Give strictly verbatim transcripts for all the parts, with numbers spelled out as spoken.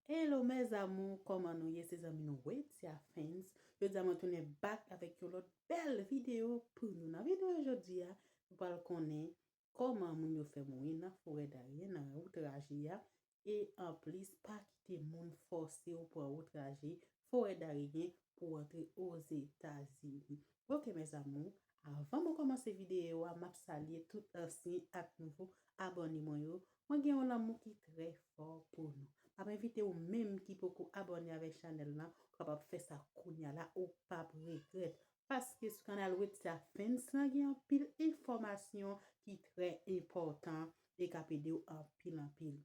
Hello mes amours, kòman nou ye? Se zanmi nou Wetia Fans. Jodi a mwen tounen back avèk yon lòt bèl videyo pou nou. Nan videyo jodi a, nou pral konnen kòman moun yo fè mouri nan forè Darien, nan wout Raje a, e anplis pa kite moun fòse w pran wout Raje, forè Darien pou w antre Ozetazini. Ok mes amours, avan mwen kòmanse videyo a, m ap salye tout ansyen ak nouvo abòne mwen yo. Mwen gen yon lanmou ki trè fò pou nou. M ap envite ou menm ki poko abòne avèk chanèl lan, ou kapab fè sa kounye a la, ou p ap regrèt. Paske sou kanal Wetia Fans lan gen anpil enfòmasyon ki trè enpòtan e k ap ede w anpil anpil.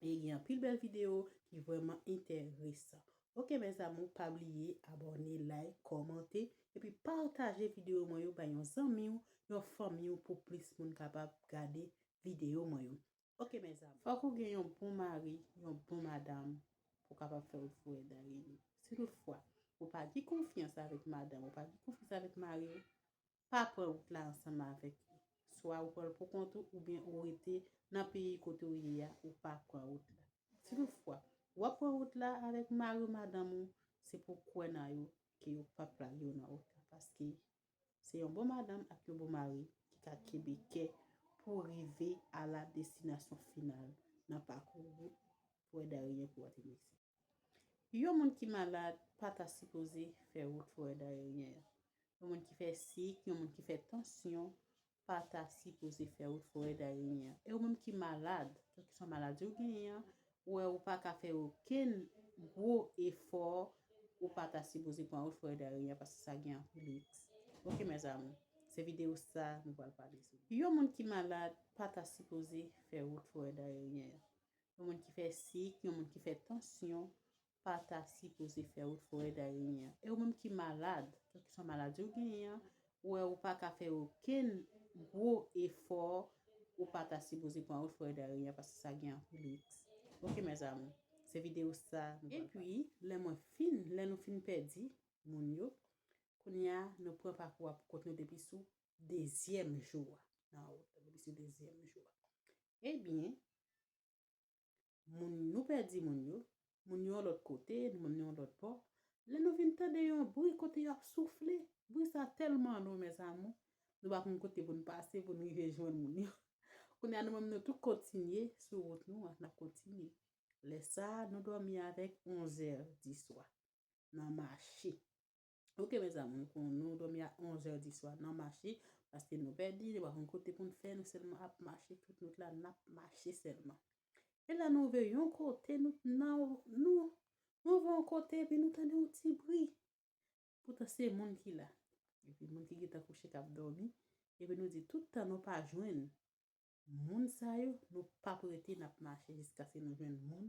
E gen anpil bèl videyo ki vrèman enteresan. Ok mes amours, pa bliye abòne, like, kòmante, epi pataje videyo mwen yo bay yon zanmi w, yon fanmi w, pou plis moun kapab gade videyo mwen yo. Ok mes amours, fòk ou gen yon bon mari, yon bon madanm pou w kapab fè wout forè Darien. Si toutfwa ou pa gen konfyans avèk madanm, ou pa gen konfyans avèk mari w, pa pran wout la ansanm avèk li. Swa ou pran l pou kont ou, oubyen ou rete nan peyi kote w ye a, ou pa pran wout la. Si toutfwa w ap pran wout la avèk mari w, madanm ou, se pou w kwè nan yo, ke yo p ap lage w nan wout la. Paske se yon bon madanm ak yon bon mari ki ka kenbe kè pou w rive a la destinasyon final nan pakou wout forè Darien pou w antre Meksik. Yon moun ki malad pa ta sipoze fè wout forè Darien an. Yon moun ki fè sik, yon moun ki fè tansyon pa ta sipoze fè wout forè Darien an. E ou menm ki malad, kèlkeswa maladi w genyen an, ou wè ou pa ka fè okenn gwo efò, ou pa ta sipoze pran wout forè Darien an, paske sa gen anpil risk. Ok mes amours, se videyo sa nou pral pale sou li. Yon moun ki malad pa ta sipoze fè wout forè Darien an. Yon moun ki fè sik, yon moun ki fè tansyon pa ta sipoze fè wout forè Darien an. E ou menm ki malad, kèlkeswa maladi w genyen an, ou wè ou pa ka fè okenn gwo efò, ou pa ta sipoze pran wout forè Darien an, paske sa gen anpil risk. Ok mes amours, se videyo sa nou pral pale. Epi lè mwen fin, lè nou fin pèdi moun yo, kounye a nou pran pakou a pou kont nou depi sou dezyèm jou a. Nan wout la, depi sou dezyèm jou a. Ebyen, moun, nou pèdi moun yo, moun yo yon lòt kote, nou menm nou yon lòt bò. Lè nou vin tande yon bri kote y ap soufle, bri sa tèlman lwen mes amours, nou pa konn kote pou n pase pou n rive jwenn moun yo. Kounye a nou menm nou tou kontinye sou wout nou an, n ap kontinye. Lè sa a nou dòmi avèk onzè di swa nan mache. Ok mes amours, nou konn nou dòmi a onzè di swa nan mache, paske nou pèdi, nou pa konn kote pou n fè, nou sèlman ap mache, tout nout la n ap mache sèlman. E la nou rive yon kote, nou nan, nou, nou rive yon kote epi nou tande yon ti bri. Poutan se moun ki la. Epi moun ki gentan kouche k ap dòmi. Epi nou di tout tan nou pa jwenn moun sa yo, nou p ap rete, n ap mache jiskaske nou jwenn moun,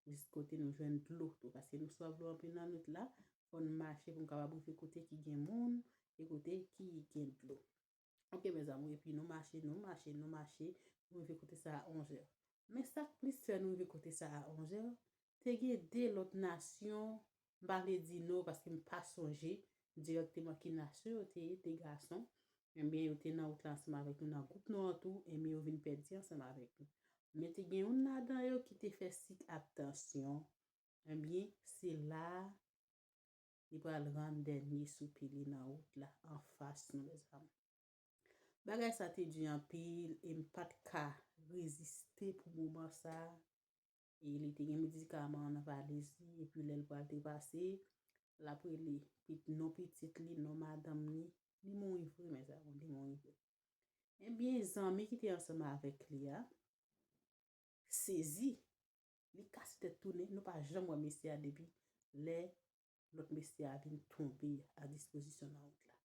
jiskote nou jwenn dlo tou. Paske nou swaf dlo anpil nan nout la, fò n mache pou n kapab rive kote ki gen moun e kote ki gen dlo. Ok mes amours, epi nou mache, nou mache, nou mache, nou rive kote sa a onzè. Men sa k plis fè nou rive kote sa a onzè, te gen de lòt nasyon, m pa vle di non paske m pa sonje dirèkteman ki nasyon yo te ye, de gason. Ebyen, yo te nan wout la ansanm avèk nou, nan gwoup nou an tou, ebyen, yo vin pèdi ansanm avèk nou. Men te gen youn ladan yo ki te fè sik ak tansyon. Ebyen, se la a li pral rann dènye soupi li nan wout la, anfas nou, mes amours. Bagay sa te di anpil e m pa t ka reziste pou moman sa a. E li te gen medikaman an nan valiz li, epi lè l pral te pase, l ap rele pit-, non pitit li, non madanm li, li mouri vre, mes amours, li mouri vre. Ebyen, zanmi ki te ansanm avèk li a, sezi, li kase tèt tounen, nou pa janm wè mesye a depi lè lòt mesye a vin tonbe a dispozisyon nan wout la.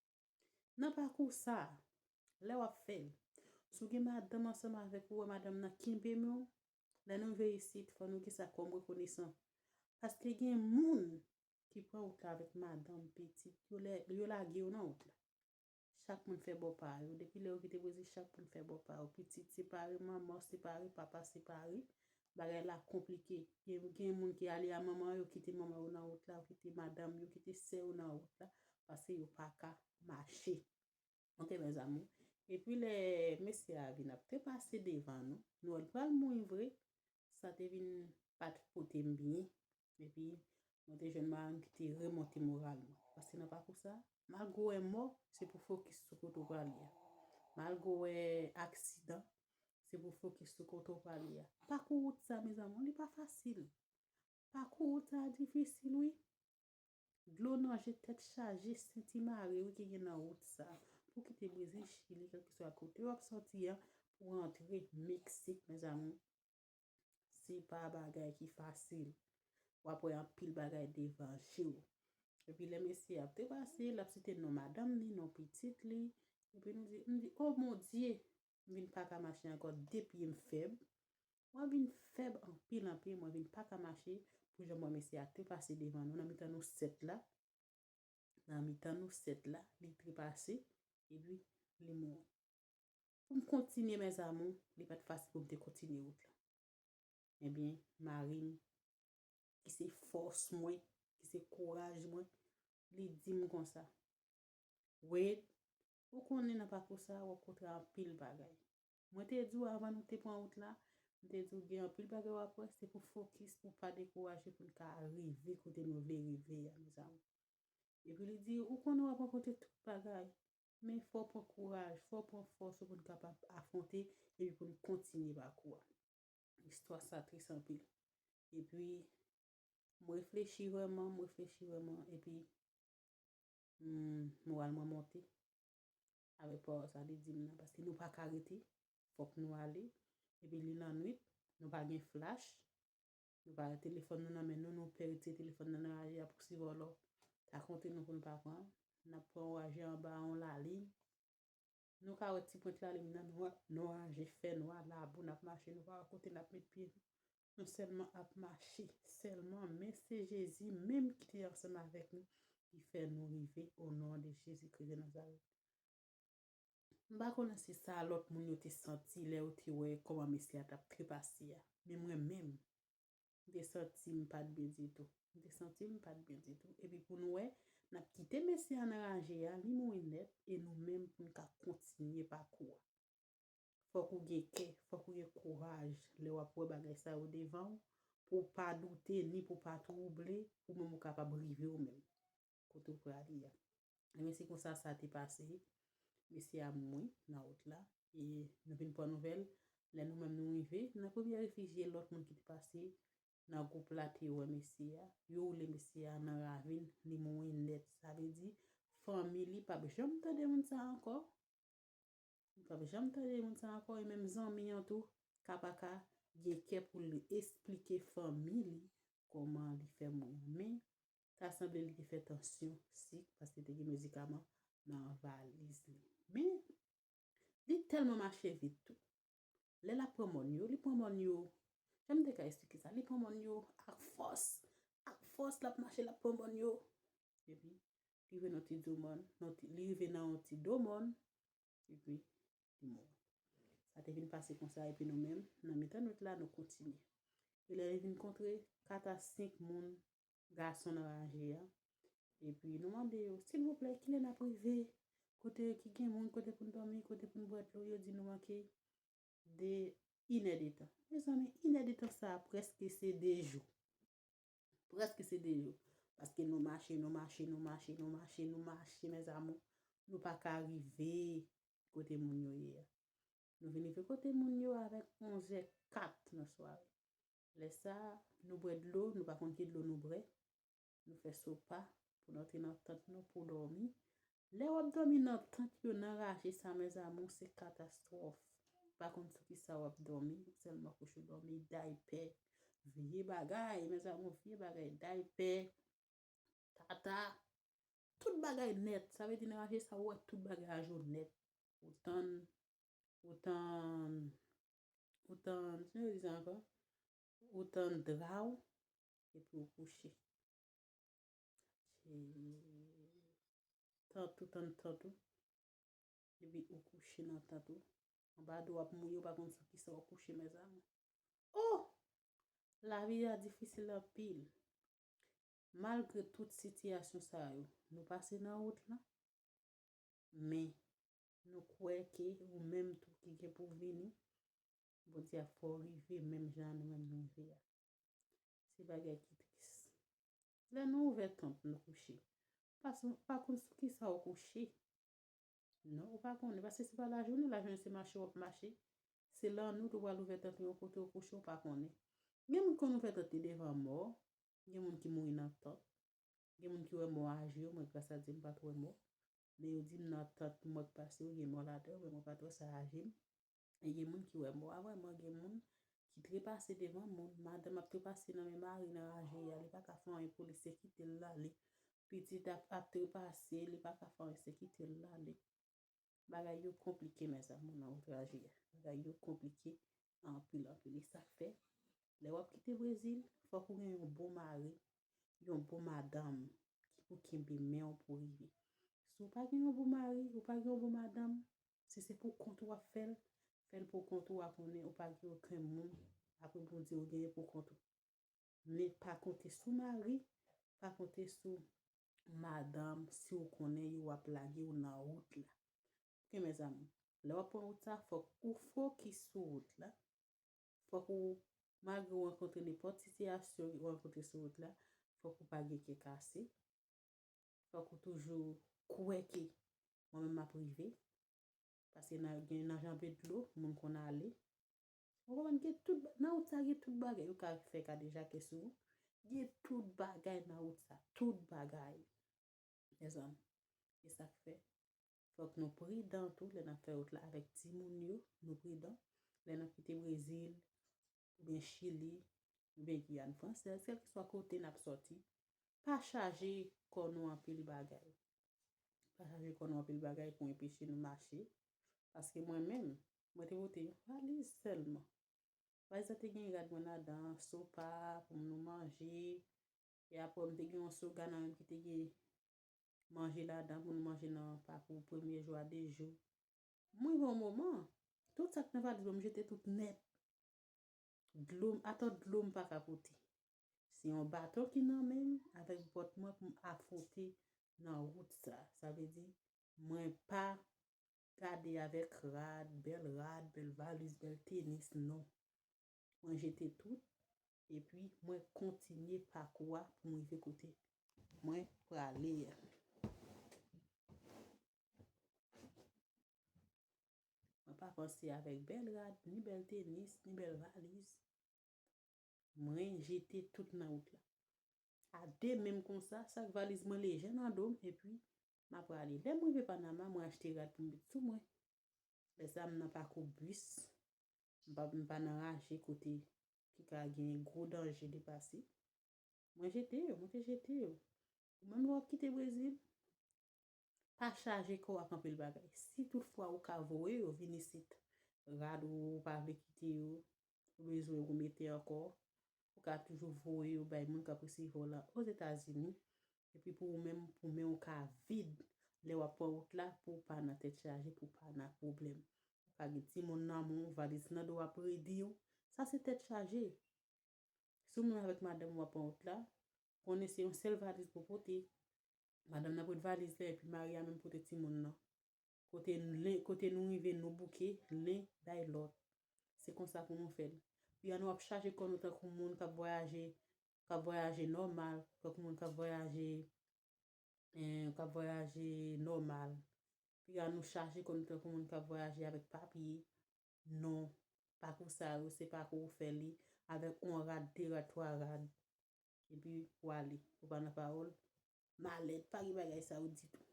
Nan pakou sa a, lè w ap fè l, si w gen madanm ansanm avèk ou, wè madanm nan kenbe men w, lè nou rive isit, fò nou gen sa kòm rekonesan. Paske gen moun ki pran wout la avèk madanm, pitit, yo lè, yo lage yo nan wout la. Chak moun fè bò pa yo. Depi lè yo kite Brezil, chak moun fè bò pa yo. Pitit separe, manman separe, papa separe. Bagay la konplike. Gen, gen moun ki ale a manman yo, kite manman yo nan wout la, yo kite madanm yo, kite sè yo nan wout la, paske yo pa ka mache. Ok mes amours. Epi lè mesye a vin ap trepase devan nou, nou wè l pral mouri vre, sa te vin pa t pote m byen. Epi, mwen te jwenn mari m ki te remonte moral mwen. Paske nan pakou sa, malgre w wè mò, se pou fokis sou kote w prale a. Malgre w wè aksidan, se pou fokis sou kote w prale a. Pakou wout sa, mezanmi, li pa fasil. Pakou wout sa difisil, wi. Dlo nan je, tèt chaje, senti mare, wi, ki gen nan wout sa. Pou kite Brezil, Chili, kèlkeswa kote w ap sòti a, pou rantre Meksik, mezanmi, se pa bagay ki fasil. W ap wè anpil bagay devan je w. Epi lè mesye ap trepase, l ap site non madanm li, non pitit li. Epi nou di, m di, o Bondye, m vin pa ka mache ankò, de pye m fèb. Mwen vin fèb anpil, anpil, mwen vin pa ka mache. Pou jan mwen mesye a trepase devan nou, nan mitan nou sèt la, nan mitan nou sèt la, li trepase, epi li mouri. Pou m kontinye, mes amours, li pa t fasil pou m te kontinye wout la. Ebyen, mari m, ki se fòs mwen, ki se kouraj mwen, li di m konsa, Wade, ou konnen nan pakou sa, w ap kontre anpil bagay. Mwen te di w avan nou te pran wout la, m te di w gen anpil bagay w ap wè, se pou fokis, pou pa dekouraje, pou n ka rive kote nou vle rive a, mezanmi. Epi li di, ou konnen w ap rankontre tout bagay, men fò w pran kouraj, fò w pran fòs ou pou n kapab afwonte, epi pou n kontinye pakou a. Istwa sa tris anpil. Epi, m reflechi vrèman, m reflechi vrèman, epi, hmm, moral mwen monte. Avèk pawòl sa li di m nan, paske nou pa ka rete, fòk nou ale. Epi li lannwit, nou pa gen flash, nou pa gen telefòn nou nan men nou, nou pè retire telefòn nan nan raje a pou si vòlò ta kontre nou pou nou pa pran, n ap pran raje anba yon lalin. Nou ka wè ti pwent lalin nan, nan raje, fènwa, labou, n ap mache, nou pa wè kote n ap met pye nou. Nou sèlman ap mache, sèlman, men se Jezi menm ki te ansanm avèk nou, ki fè nou rive, o non de Jezi Kris de Nazarèt. M pa konnen si sa lòt moun yo te santi lè yo te wè kòman mesye a t ap trepase a. Men mwen menm, m te santi m pa t byen ditou. M te santi m pa t byen ditou. Epi pou nou wè, n ap kite mesye a nan raje a, li mouri nèt, e nou menm pou n ka kontinye pakou a. Fòk ou gen kè, fòk ou gen kouraj lè w ap wè bagay sa yo devan w, pou w pa doute, ni pou w pa twouble, pou menm ou kapab rive ou menm kote w prale a. Ebyen, se konsa sa te pase. Mesye a mouri nan wout la. E nou vin pran nouvèl. Lè nou menm nou rive, nan premye refijye lòt moun ki te pase nan gwoup la te wè mesye a. Yo woule mesye a nan ravin, li mouri nèt. Sa vle di, fanmi li p ap janm tande moun sa ankò. Li p ap janm tande moun sa ankò, e menm zanmi an tou, ka pa ka gen kè pou l esplike fanmi li kòman li fè mouri. Men, ta sanble li te fè tansyon, sik, paske te gen medikaman nan valiz li. Men, li tèlman mache vit tou. Lè l ap pran mòn yo, li pran mòn yo, jan m te ka esplike sa, li pran mòn yo ak fòs, ak fòs, l ap mache, l ap pran mòn yo. Epi, li rive nan ti do mòn, nan ti, li rive nan yon ti do mòn, epi li mouri. Sa te vin pase konsa, epi nou menm, nan mitan nwit la, nou kontinye. E lè li vin kontre kat a senk moun, gason nan raje a, epi nou mande yo, silvouplè, kilè n ap rive? Kote ki gen moun, kote pou n dòmi, kote pou n bwè dlo? Yo di nou manke de inèdetan. Mezanmi, inèdetan sa a prèske se de jou. Prèske se de jou. Paske nou mache, nou mache, nou mache, nou mache, nou mache, mes amours. Nou pa ka rive kote moun yo ye a. Nou vin rive kote moun yo avèk onzè kat nan sware. Lè sa a, nou bwè dlo, nou pa konn ki dlo nou bwè. Nou fè sopa pou n antre nan tant nou pou dòmi. Lè w ap dòmi nan tant yo, nan raje sa, mes amours, se katastwòf. Pa konn sou ki sa w ap dòmi, ou sèlman kouche w dòmi, daypè, vye bagay, mes amours, vye bagay, daypè, tata, tout bagay nèt. Sa vle di nan raje sa, ou wè tout bagay a jou nèt. Ou tann, ou tann, ou tann, jan yo di sa ankò? Ou tann dra w, epi ou kouche. Tant ou, tann tant ou. Epi ou kouche nan tant ou. Anba do w ap mouye, ou pa konn sou ki sa w kouche, mes amours. Oh! Lavi a difisil anpil. Malgre tout sitiyasyon sa yo, nou pase nan wout lan. Men, nou kwè ke ou menm tou ki gen pou vini, Bondye ap fè w rive menm jan nou menm nou rive a. Se bagay ki tris. Lè nou ouvè tant nou kouche, pa, sou, pa konn sou ki sa ou kouche. Non, ou pa konnen, paske se pa lajounen, lajounen se mache w ap mache. Se lannwit ou pral ouvè tant ou yon kote ou kouche, ou pa konnen. Gen moun ki konn ouvè tant li devan mò, gen moun ki mouri nan tant. Gen moun ki wè mò aji yo, mwen gras a Dye m pa t wè mò. Men yo di m nan tant mò k pase yo gen mò ladan yo, men mwen pa t wè sa aji m. E gen moun ki wè mò a vrèman, gen moun ki trepase devan moun. Madanm ap trepase nan men mari nan raje a, li pa ka fè anyen pou li, se kite l l ale. Pitit ap, ap trepase, li pa ka fè anyen, se kite l l ale. Bagay yo konplike, mezanmi, nan wout raje a. Bagay yo konplike anpil, anpil. E sa k fè, lè w ap kite Brezil, fòk ou gen yon bon mari, yon bon madanm ki pou kenbe men w pou w rive. Si w pa gen yon bon mari, ou pa gen yon bon madanm, si se pou kont ou w ap fè l, fè l pou kont ou, a konnen ou pa gen okenn moun, apre Bondye ou genyen pou kont ou. Men pa konte sou mari, pa konte sou madanm si w konnen yo ap lage w nan wout la. Oke, mezanmi, lè w ap pran wout sa, fòk ou fokis sou wout la. Fòk ou, malgre w rankontre nenpòt sitiyasyon ou rankontre sou wout la, fòk ou pa gen kè kase. Fòk ou toujou kwè ke mwen menm m ap rive. Paske nan, gen nan janbe dlo, moun konn ale. Ou konprann, gen tout ba-, nan wout sa gen tout bagay. Yo ka fè kadejake sou ou. Gen tout bagay nan wout sa. Tout bagay. Mezanmi, e sa k fè, fòk nou pridan tou lè n ap fè wout la avèk timoun yo. Nou pridan lè n ap kite Brezil, oubyen Chili, oubyen Giyàn Fransèz, kèlkeswa kote n ap sòti. Pa chaje kò nou anpil bagay. Pa chaje kò nou anpil bagay pou enpeche nou mache. Paske mwen menm, mwen te pote yon valiz sèlman. Valiz la te gen rad mwen ladan, sopa pou nou manje. E apre, m te gen yon soga nan menm ki te gen manje ladan pou nou manje nan pakou premye jou a de jou. Mwen gen yon moman, tout sa k nan valiz mwen, m jete tout nèt. Dlo, atò dlo m pa ka pote. Se yon baton ki nan men m avèk bòt mwen pou m afwonte nan wout sa. Sa vle di, mwen pa gade avèk rad, bèl rad, bèl valiz, bèl tenis, non. Mwen jete tout, epi mwen kontinye pakou a pou m rive kote mwen prale a. Mwen pa panse avèk bèl rad, ni bèl tenis, ni bèl valiz. Mwen jete tout nan wout la. A de men m konsa, sa k valiz mwen lejè nan do m, epi m ap prale. Lè m rive Panama, mwen achte rad pou m met sou mwen. Lè sa a, m nan pakou bis. M pa, m pa nan raje kote ki ka gen gwo danje depase. Mwen jete yo, mwen te jete yo. Ou menm lè w ap kite Brezil, pa chaje kò w ak anpil bagay. Si toutfwa ou ka voye yo vin isit, rad ou, ou pa vle kite yo, ou bezwen remete ankò, ou ka toujou voye yo bay moun k ap resevwa w la Ozetazini. Epi pou ou menm, pou men w ka vid lè w ap pran wout la, pou w pa nan tèt chaje, pou w pa nan pwoblèm. Ou ka gen timoun nan men w, valiz nan do w ap redi w. Sa se tèt chaje. Si w menm avèk madanm ou ap pran wout la, konnen se yon sèl valiz pou pote. Madanm nan pote valiz la, epi mari a menm pote timoun nan. Kote, kote nou rive, nou bouke, len bay lòt. Se konsa pou nou fè l. Pi an nou ap chaje kò nou tankou moun k ap vwayaje, k ap vwayaje nòmal, tankou moun k ap vwayaje, eh, k ap vwayaje nòmal. Pi an nou chaje kò nou tankou moun k ap vwayaje avèk papye. Non, pakou sa yo, se pakou ou fè li avèk yon rad, de rad, twa rad. Epi ou ale, ou pa nan pawòl. Malèt, pa gen bagay sa yo ditou.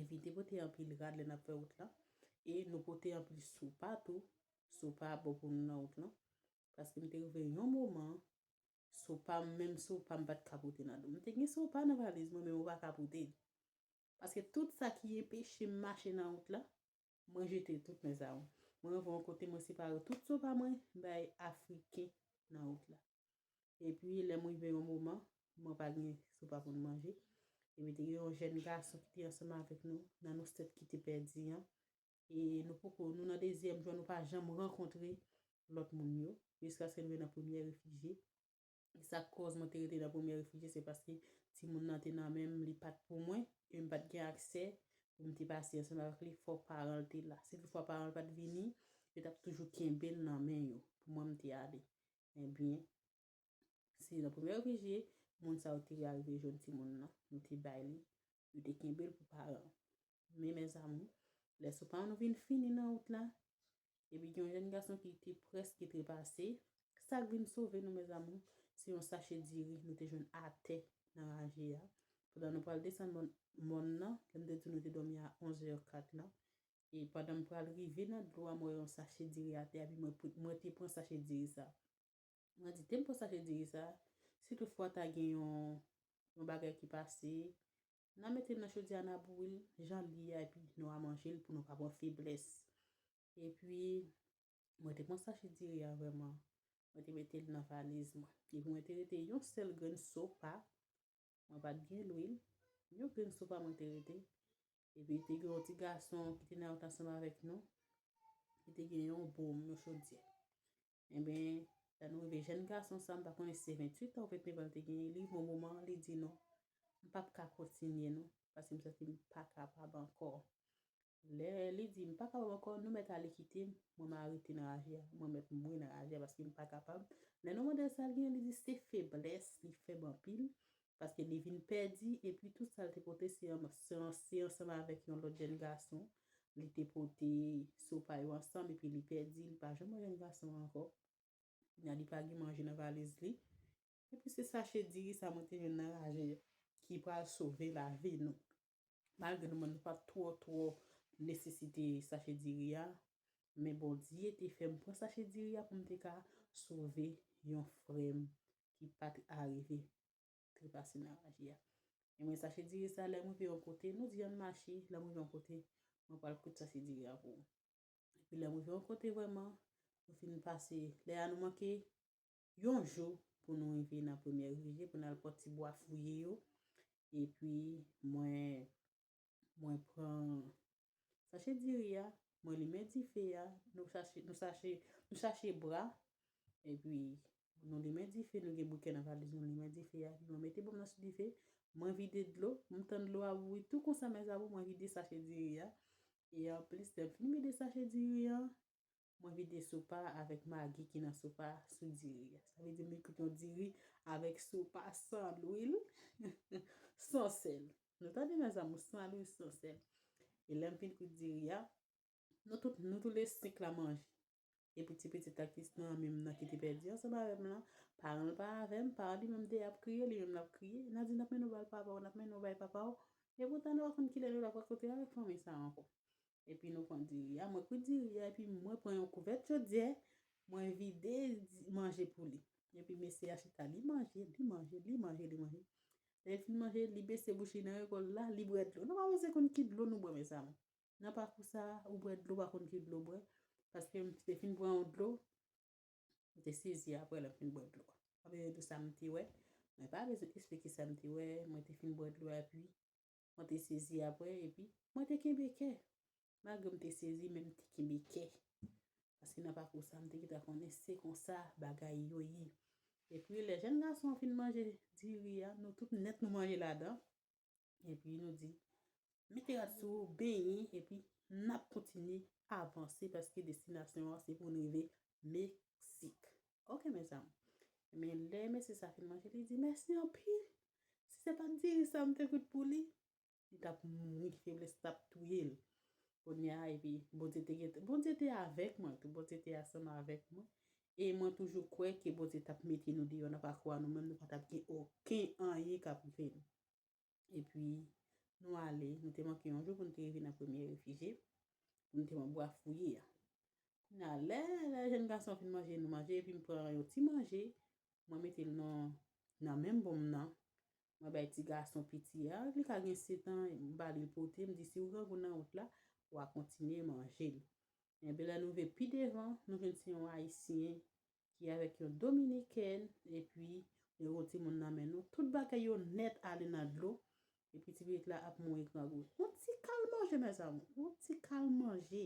Evite pote anpil rad lè n ap fè wout lan. E nou pote anpil sopa tou. Sopa bon pou nou nan wout lan. Paske m te rive yon moman, sopa m, menm sopa m pa t ka pote nan do m. M te gen sopa nan valiz mwen, men mwen pa ka pote l. Paske tout sa ki enpeche m mache nan wout la, mwen jete tout, mezanmi. Mwen rive yon kote, mwen separe tout sopa mwen bay Afriken nan wout la. Epi, lè m rive yon moman, mwen pa gen sopa pou n manje. Epi, te gen yon jèn gason ki te ansanm avèk nou, nan nou sèt ki te pèdi an. E nou poko, nou nan dezyèm jou an, nou pa janm rankontre lòt moun yo, jiskaske n rive nan premyè refijye. E sa k kòz mwen te rete nan premyè refijye, se paske timoun nan te nan men m, li pa t pou mwen, e m pa t gen aksè pou m te pase ansanm avèk li, fòk paran l te la. Si toutfwa paran l pa t vini, yo t ap toujou kenbe l nan men yo pou mwen m te ale. Ebyen, se nan premyè refijye, moun sa yo te rive jwenn timoun nan, nou te bay li, yo te kenbe l pou paran. Men, mes amours, lè sopa nou vin fini nan wout la, epi gen yon jèn gason ki te prèske trepase, sa k vin sove nou, mes amours, se yon sache diri nou te jwenn atè nan raje a. Pandan nou pral desann mòn, mòn nan, lè m te di nou te dòmi a onz è kat la, e pandan m pral rive nan dlo a, mwen wè yon sache diri atè, epi mwen, mwen te pran sache diri sa. Mwen di, te m pran sache diri sa, si toutfwa ta gen yon, yon bagay ki pase, n a mete l nan chodyè a, n a bouyi l, jan l ye a, epi nou a manje l pou nou pa pran feblès. Epi, mwen te pran sache diri a vrèman. Mwen te mete l nan valiz mwen. Epi mwen te rete yon sèl grenn sopa. Mwen pa t gen lwil. Yon grenn sopa mwen te rete. Epi te gen yon ti gason ki te nan wout ansanm avèk nou. Ki te gen yon bonm, yon chodyè. Enben, lè nou rive jèn gason sa, m pa konnen si se venntuit an ou venntuit an li te genyen, li rive yon moman, li di non, m p ap ka kontinye non, paske m santi m pa kapab ankò. Lè li di m pa kapab ankò, nou mèt ale kite m, mwen m a rete nan raje a, mwen mèt mouri nan raje a paske m pa kapab. Lè nou mande l sa l genyen, li di se feblès, li fèb anpil, paske li vin pèdi, epi tout sa l te pote se an, se an, se ansanm avèk yon lòt jèn gason, li te pote sopa yo ansanm, epi li pèdi, li pa janm wè jèn gason an ankò. Kounye a li pa gen manje nan valiz li. Epi se sache diri sa mwen te jwenn nan raje ki pral sove lavi nou. Malgre nou, nou pa t twò, twò nesesite sache diri a, men Bondye te fè m pran sache diri a pou m te ka sove yon frè m ki pa t arive trepase nan raje a. E mwen, sache diri sa, lè m rive yon kote, nou di ann mache, lè m rive yon kote, mwen pral kout sache diri a pou ou. Epi lè m rive yon kote vrèman, nou fin pase, lè a nou manke yon jou pou nou rive nan premyè refijye, pou n al pran ti bwa fouye yo. Epi mwen, mwen pran sache diri a, mwen limen dife a, nou chache, nou chache, nou chache bra, epi nou limen dife, nou gen brikè nan valiz nou, limen dife a, epi mwen mete bonm nan sou dife, mwen vide dlo, m tann dlo a bouyi tou konsa, mes amours, mwen vide sache diri a. E anplis, lè m fin vide sache diri a, mwen vide sopa avèk magi ki nan sopa sou diri a. Sa vle di m vin kout yon diri avèk sopa san lwil, san sèl. Nou tande, mes amours, san lwil, san sèl. E lè m fin kout diri a, nou tout, nou tou le senk la manje. Epi ti pitit la ki nan men m nan ki te pèdi ansanm avè m lan, paran l pa avè m, paran li menm te ap kriye, li menm l ap kriye. N a di n ap mennen w bay papa w, n ap mennen w bay papa w. Epoutan nou pa konn kilè nou t ap rankontre avèk fanmi sa a ankò. Epi nou pran diri a, mwen kout diri a, epi mwen pran yon kouvèt chodyè, mwen vide di- manje pou li. Epi mesye a chita, li manje, li manje, li manje, li manje. Lè l fin manje, li bese bouch li nan rekòl la, li bwè dlo. Nou pa bezwen konn ki dlo nou bwè, mes amours. Nan pakou sa, ou bwè dlo, pa konn ki dlo bwè. Paske m te fin bwè yon dlo, m te sezi apre lè m fin bwè dlo a. Pa bezwen di w sa m te wè. Mwen pa bezwen eksplike sa m te wè. Mwen te fin bwè dlo a, epi mwen te sezi apre, epi mwen te kenbe kè. Malgre m te sezi, men m te kenbe kè. Paske nan pakou sa, m te gentan konnen se konsa bagay yo ye. Epi lè jèn gason an fin manje diri a, nou tout nèt nou manje ladan. Epi nou di, mete rad sou ou, benyen, epi n ap kontinye avanse paske destinasyon an se pou n rive Meksik. Oke, mes amours. Men lè mesye sa fin manje, li di, mèsi anpil. Si se pa t diri sa m te kout pou li, li t ap mouri, feblès t ap touye l. Kounye a, epi Bondye te gentan, Bondye te avèk mwen tou, Bondye te ansanm avèk mwen. E mwen toujou kwè ke Bondye t ap mete nou deyò nan pakou a, nou menm nou pa t ap gen okenn anyen k ap rive nou. Epi, nou ale, nou te manke yon jou pou nou te rive nan premye refijye, pou nou te pran bwa fouye a. Kounye a, lè, lè jèn gason fin manje, nou manje, epi m pran yon ti manje, mwen mete l nan, nan menm bonm nan. Mwen bay ti gason piti a, li ka gen sèt an, m ba li l pote, m di, si w grangou nan wout la, w a kontinye manje l. Enben, lè nou rive pi devan, nou jwenn se yon Ayisyen ki avèk yon Dominikèn, epi yo gen yon timoun nan men nou. Tout bagay yo nèt ale nan dlo, epi ti pitit la ap mouri grangou. Yon ti kal manje, mes amours, yon ti kal manje.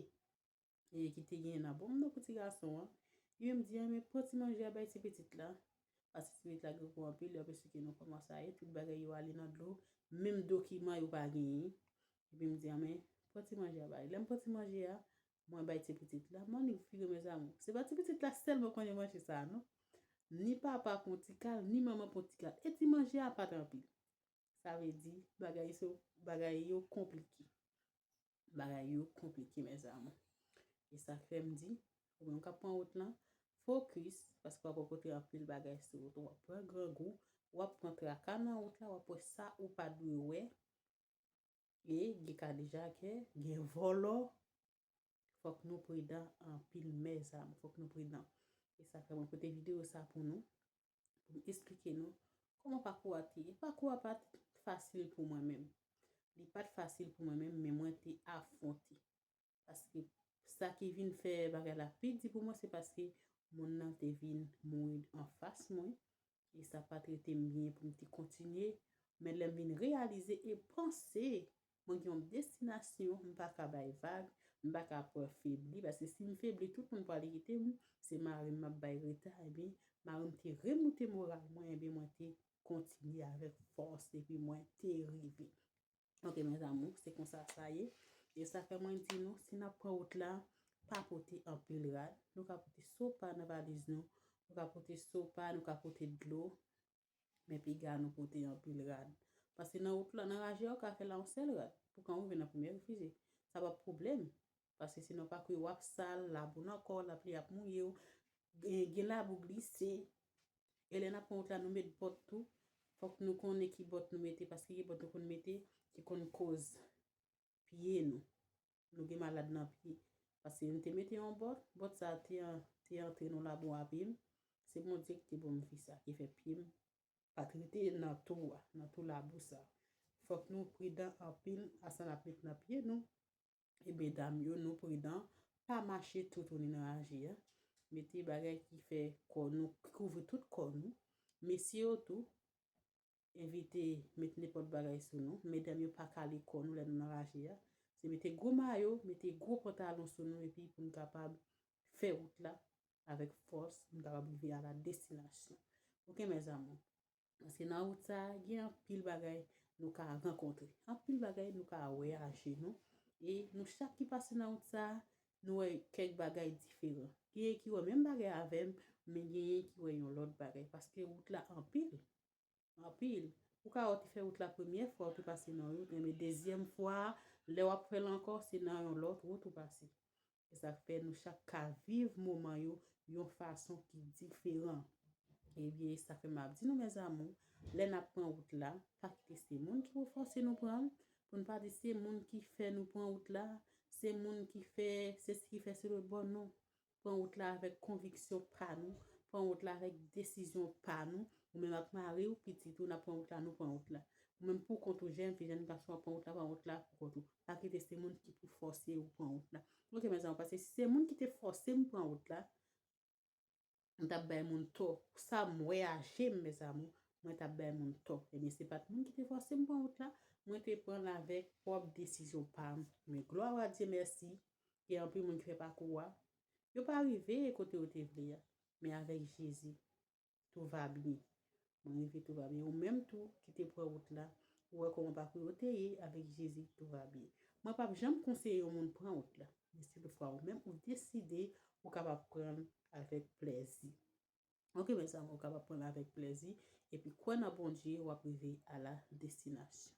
E ki te gen nan bonm nan pou ti gason an. Li menm di, anben, pran ti manje a bay ti pitit la. Paske ti pitit la grangou anpil, li ap esplike nou kòman sa ye, tout bagay yo ale nan dlo, menm dokiman yo pa genyen. Epi m di, anben, pran ti manje a bay. Lè m pran ti manje a, mwen bay ti pitit la, m annik vire, mes amours. Se pa ti pitit la sèlman konnen manje sa a, non. ni papa pran ti kal, ni manman pran ti kal. E ti manje a pa t anpil. Sa vle di, bagay, so, bagay yo konplike. Bagay yo konplike, mes amours. E sa fè m di, ou menm k ap pran wout lan, fokis, paske w ap rankontre anpil bagay sou wout. W ap pran grangou, w ap pran traka nan wout la, w ap wè sa ou pa dwe wè. E gen kadejakè, gen vòlò. Fòk nou pridan anpil, mes amours. Fòk nou pridan. E sa fè mwen pote videyo sa pou nou, pou m esplike nou kòman pakou a te ye. Pakou a pa t fasil pou mwen menm. Li pa t fasil pou mwen menm, men mwen te afwonte. Paske sa ki vin fè bagay la pi di pou mwen, se paske moun nan te vin mouri anfas mwen. E sa pa t rete m byen pou m te kontinye. Men lè m vin reyalize e panse, mwen gen yon destinasyon, m pa ka bay vag, m pa ka pran febli, paske si m febli, tout moun pral kite m, se mari m m ap bay reta, ebyen, mari m te remoute moral mwen, ebyen, mwen te kontinye avèk fòs, epi mwen te rive. Ok, mes amours, se konsa sa ye. E sa fè mwen di nou, si n ap pran wout la, pa pote anpil rad. Nou ka pote sopa nan valiz nou, nou ka pote sopa, nou ka pote dlo, men piga nou pote anpil rad. Paske nan wout la, nan raje a, ou ka fè la yon sèl rad. Pou kan ou rive nan premye refize. Sa p ap pwoblèm. Paske sinon, pa kwe w ap sal, labou nan kò w, lapli ap mouye w, gen, gen labou glise. E lè n ap pran wout la, nou met bòt tou. Fòk nou konnen ki bòt nou mete, paske gen bòt nou konn mete ki konn koz pye nou. Nou gen malad nan pye. Paske m te mete yon bòt, bòt sa a te, an- te antre nan labou a pye m. Se Bondye ki te ban m vi sa, ki fè pye m pa t rete nan tou a, nan tou labou sa. Fòk nou pridan anpil a sa n ap met nan pye nou. E medam yo, nou pridan, pa mache toutouni nan raje a. Mete bagay ki fè kò nou, ki kouvri tout kò nou. Mesye yo tou, evite met nenpòt bagay sou nou. Medam yo, pa kale kò nou lè nou nan raje a. Se mete gwo mayo, mete gwo pantalon sou nou epi pou n kapab fè wout la avèk fòs, pou n kapab rive a la destinasyon. Ok, mes amours. Paske nan wout sa a, gen anpil bagay nou ka rankontre. Anpil bagay nou ka wè a je nou. E nou chak ki pase nan wout sa a, nou wè kèk bagay diferan. Genyen ki wè menm bagay avè m, men genyen ki wè yon lòt bagay. Paske wout la anpil. Anpil. Ou ka wè ou te fè wout la premyè fwa ou te pase nan wout, men dezyèm fwa, lè w ap fè l ankò, se nan yon lòt wout ou pase. E sa k fè nou chak ka viv moman yo yon fason ki diferan. Ebyen, sa fè m ap di nou, mes amours, lè n ap pran wout la, pa kite se moun ki pou fòse nou pran l, pou n pa di se moun ki fè nou pran wout la, se moun ki fè, se ki fè se lòt bò, non. Pran wout la avèk konviksyon pa nou, pran wout la avèk desizyon pa nou. Ou menm ak mari w, pitit ou, n ap pran wout la, nou pran wout la. Ou menm pou kont ou, jèn fi, jèn gason, w ap pran wout la, pran wout la pou kont ou. Pa kite se moun ki pou fòse ou pran wout la. Ok, mes amours, paske si se moun ki te fòse m pran wout la, m t ap bay moun tò. Sa m wè a je m, mes amours, mwen t ap bay moun tò. Ebyen, se pa t moun ki te fòse m pran wout la, mwen te pran l avèk pwòp desizyon pa m. Men glwa a Dye, mèsi, gen anpil moun ki fè pakou a, yo pa rive kote yo te vle a. Men avèk Jezi, tout va byen. Mwen rive tout va byen. Ou menm tou ki te pran wout la, ou wè kòman pakou yo te ye, avèk Jezi, tout va byen. Mwen p ap janm konseye yon moun pran wout la. Men si toutfwa ou menm ou deside, ou kapab pran l avèk plèzi. Ok, mes amours, ou kapab pran l avèk plèzi. Epi kwè nan Bondye, w ap rive a la destinasyon.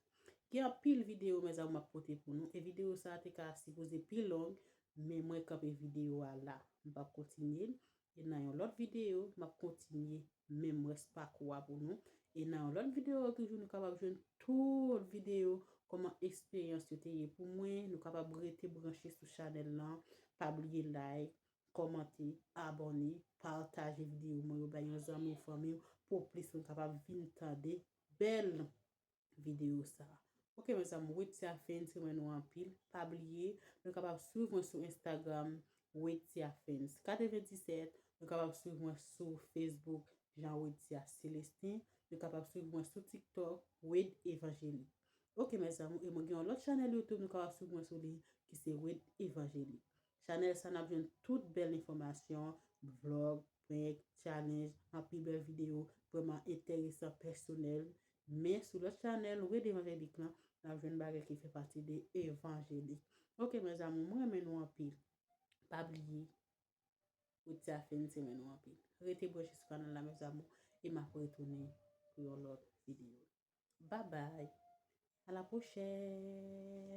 Gen anpil videyo, mes amours, m ap pote pou nou. E videyo sa a te ka sipoze pi long, men mwen kanpe videyo a la. M p ap kontinye l. E nan yon lòt videyo, m ap kontinye menm rès pakou a pou nou. E nan yon lòt videyo toujou, nou kapab jwenn tout videyo kòman eksperyans yo te ye pou mwen. Nou kapab rete branche sou chanèl lan. Pa bliye like, kòmante, abòne, pataje videyo mwen yo bay yon zanmi w, fanmi w, pou plis moun kapab vin tande bèl videyo sa a. Ok, mes amours, Wetia Fans, renmen nou anpil. Pa bliye, nou kapab swiv mwen sou Instagram, Wetia Fans katrevenndisèt. Nou kapab swiv mwen sou Facebook, Jean Wetia Célestin. Nou kapab swiv mwen sou TikTok, Wed Evangelie. Ok, mes amours, e mwen gen yon lòt chanèl YouTube, nou kapab swiv mwen sou li, ki se Wed Evangelie. Chanèl sa n ap jwenn tout bèl enfòmasyon, vlog, prank, challenge, anpil bèl videyo vrèman enteresan, pèsonèl. Men sou lòt chanèl, Wed Evangelik lan, n ap jwenn bagay ki fè pati de evanjelik. Ok, mes amours, mwen renmen nou anpil. Pa bliye, Wetia Fans renmen nou anpil. Rete branche sou kanal la, mes amours, e m ap retounen pou yon lòt videyo. Babay! A la pwochèn!